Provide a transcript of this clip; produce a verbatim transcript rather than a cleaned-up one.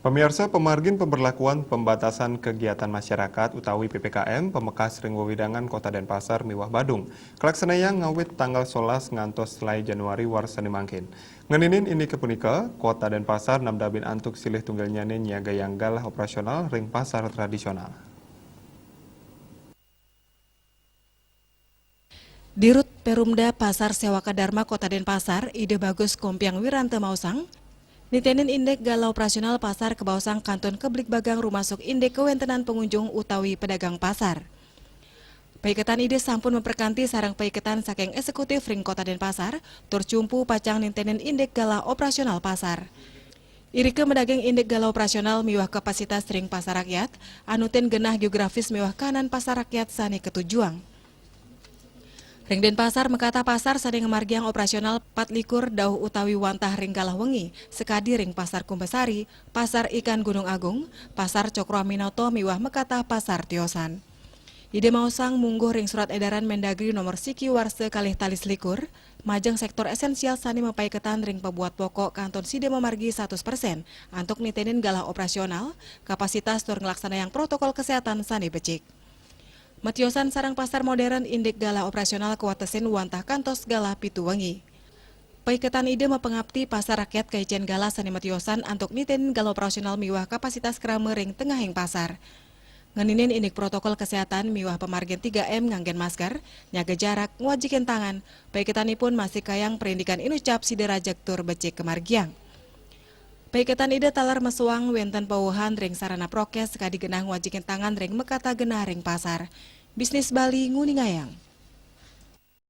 Pemirsa, pemargin pemberlakuan pembatasan kegiatan masyarakat utawi P P K M pemekas ring wewidangan Kota Denpasar miwah Badung kalaksanayang ngawit tanggal solas ngantos selaé Januari warsane mangkin. Ngeninin indike punika, Kota Denpasar namdabin antuk silih tunggilnyane nyiagayang galah operasional ring pasar tradisional. Dirut Perumda Pasar Sewaka Dharma Kota Denpasar, Ida Bagus Kompiang Wiranta maosang, nitenin indik galah operasional pasar kabaosang kantun kebligbagang rumasuk indik kawentenan pengunjung utawi pedagang pasar. Paiketan Ida sampun maprekanti sareng paiketan saking eksekutif ring Kota Denpasar, tur cumpu pacang nitenin indik galah operasional pasar. Irika madaging indik galah operasional miwah kapasitas ring pasar rakyat, anutin genah geografis miwah kahanan pasar rakyat sane katujuang. Ring Denpasar makatah pasar sane ngamargiang operasional patlikur dauh utawi wantah ring galah wengi, sakadi ring Pasar Kumbasari, Pasar Ikan Gunung Agung, Pasar Cokroaminoto miwah makatah pasar tiosan. Ida maosang mungguh ring Surat Edaran Mendagri Nomor Siki Warsa kalih tali selikur, majeng sektor esensial sane mapaiketan ring pabuat pokok kantun sida mamargi satus persen antuk nitenin galah operasional, kapasitas tur nglaksanayang protokol kesehatan sane becik. Matiosan sareng pasar modern indik galah operasional kawatesin wantah kantos galah pitu wengi. Paiketan Ida mapangapti pasar rakyat kaicen galah sane matiosan antuk nitenin galah operasional miwah kapasitas krama ring tengahing pasar. Ngeninin indik protokol kesehatan miwah pamargin tiga M nganggen masker, nyaga jarak, ngwajikin tangan, paiketanipun masih kayang perindikan inucap sida rajeg tur becik kamargiang. Paiketan Ida taler masoang wenten pauhan ring sarana prokes sakadi genah ngwajikin tangan ring makatah genah ring pasar. Bisnis Bali nguningayang.